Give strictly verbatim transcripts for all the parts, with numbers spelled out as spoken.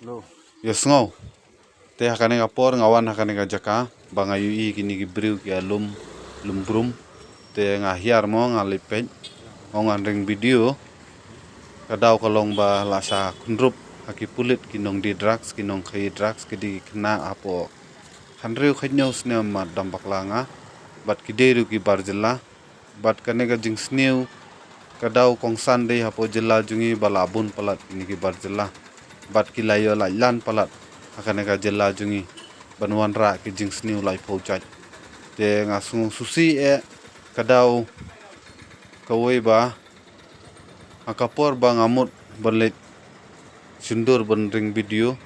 Ïohsngew. Te ha kane ka por nga wan ha kane ka jaka ba nga ïohi kine ki briew ki ïalum lum brum. Te nga hiar mo nga leit peit. Ong ngan ring video. Ka daw ka long ba la shah khunrup ha ki pulit ki nongdie drugs, ki nongkhaïi drugs, ki dei ki khynnah hapoh hynriew khathynñiew snem mat dam bakla nga. Bad ki dei ruh ki bar jylla. Bad kane ka jingsniew ka daw kongsan dei hapoh jylla jong ngi ba la bun palat kine ki bar jylla. Bad ki la ïoh laitlan palat ha kane ka jylla jong ngi ban wanrah ki jingsniew laiphew jait. Te nga sngewsih eh ka daw kawei ba ha ka por ba nga mut ban leit shon dur ban ring video.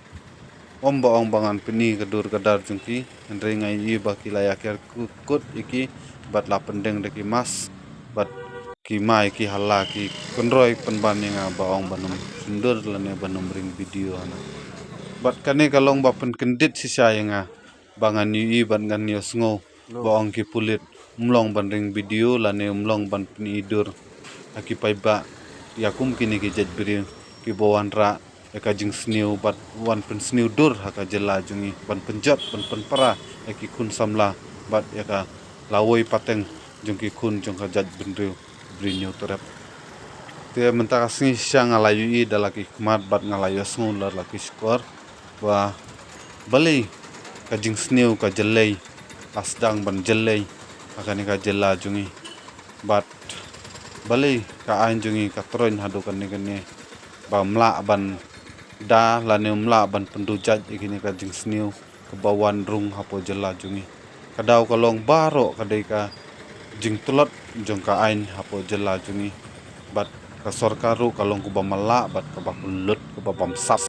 Ym ba ong ba ngan pyni ka dur ka dar jong ki, hynrei nga ïohi ba ki la ïaker ku-, kut ïa ki bad la pyndeng da ki mask bad ki mai ki hala ki kynroi pynban ïa nga ba ong ban ym shon dur lane ban ym ring video hana. Bad kane ka long ba pynkyndit shisha ïa nga ba ngan ïohi bad ngan ïohsngew ba ong ki pulit ym long ban ring video lane ym long ban pyni dur ha ki paidbah ïa kum kine ki jait briew kiba wanrah ïa ka jingsniew bad wan pynsniew dur ha ka jylla jong ngi ban pynjot ban pynpra ïa ki khun samla bad ïa ka lawei pateng jong ki khun jong ka jaitbynriew Bri Hynñiewtrep. Te mynta ka sngi shisha nga la ïohi da la ki khmat bad nga la ïohsngew da la ki shkor ba balei ka jingsniew ka jyllei, ka sdang ban jyllei ha kane ka jylla jong ngi. Bad balei ka aiñ jong ngi ka troiñ haduh kane kane ba ym lah ban da lane ym lah ban pynduh jait ïa kane ka jingsniew kaba wan rung hapoh jylla jong ngi. Ka daw ka long baroh ka dei ka jingtlot jong ka aiñ hapoh jylla jong ngi. Bad ka sorkar ruh ka long kaba mala bad kaba pynlut kaba bamsap.